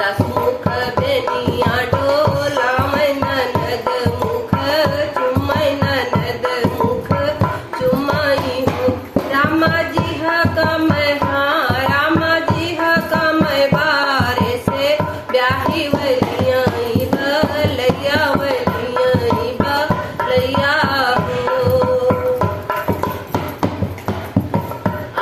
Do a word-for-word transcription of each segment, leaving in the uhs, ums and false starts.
मुख बेनिया डोलावै ननद मुख चुम्मै, ननद मुख चुम्मै हो। रामा जी हा कमै, हाँ, रामा जी हा कमै बारे से ब्याही वलियाई बा, लैया वलियाई बा, लैया हो।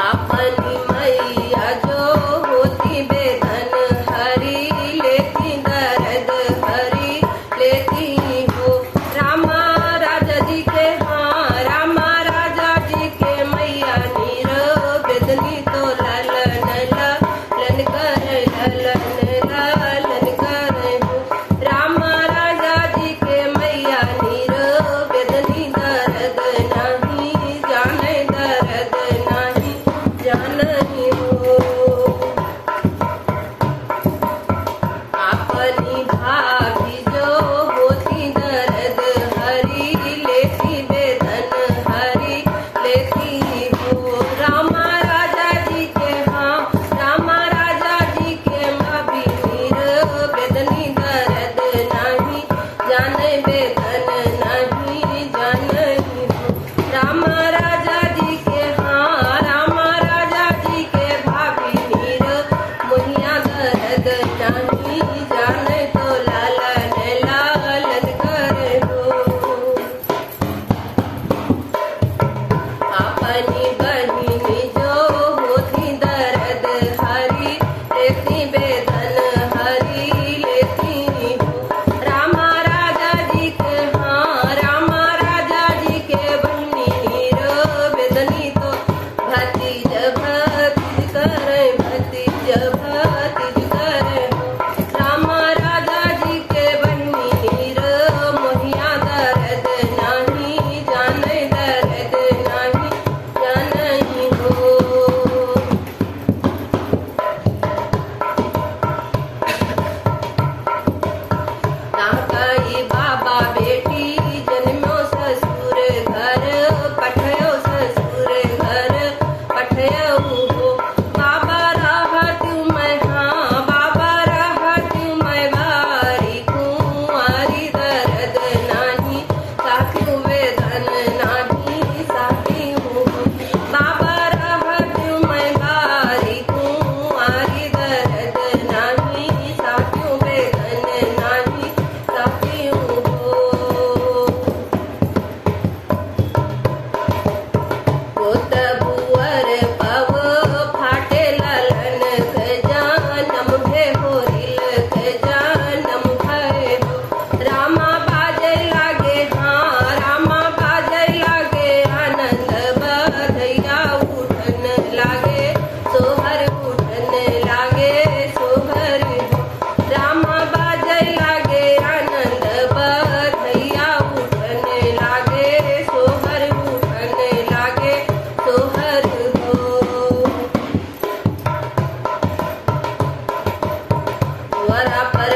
आपनी मैया जो होती बेदन हरी लेती दर्द हरी लेती हो। रामा राजा जी के, हाँ, रामा राजा जी के मैया नीर बेदनी तो लालन लालन कर, लालन लालन कर हो। रामा राजा जी के मैया नीर बेदनी दर्द नाही जानै, दर्द नाही जानै हो। आपनी भाभी जो होती दर्द हरी लेती बेदन हरी लेती हो। रामा राजा जी के, हाँ, रामा राजा जी के भाभी नीर बेदनी दर्द नाही जानै, बेदन नाही जानै हो। रामा राजा जी के, हाँ, रामा राजा जी के भाभी नीर मोहिया दर्द नाही जानै तो लालन लालन करे हो। आपनी बहिनी जो होती दर्द हरी लेती बेदन हरी लेती हो। रामा राजा जी के, हाँ, रामा राजा जी के बहिनी नीर बेदनी तो भतीज भतीज करे, भतीज भतीज करे हो। रामा राजा जी के बहिनी नीर मोहिया दर्द नाही जानै, दर्द नाही जानै हो। ताकई बाबा बेटी जन्म्यो ससुर घर, पठयो ससुर घर, पठयो हो। बाबा रहत मैं, हाँ, बाबा रहत मैं बारी कुंवारी दर्द नाही साथियो वेदन नाही साथियो हो। बाबा रहत मैं बारी कुंवारी दर्द नाही साथियो वेदन नाही साथियो हो। गोतबुअर पव फाटे ललन के जानम भेहोरिल के जानम भय हो। रामा बाजै लागे, हाँ, रामा बाजै लागे, आनंद बधैया उठन लागे, सोहर उठन लागे, सोहर हो। रामा बाजै लागे, आनंद बधैया उठन लागे, सोहर उठन लागे, सोहर हो। द्वारा पर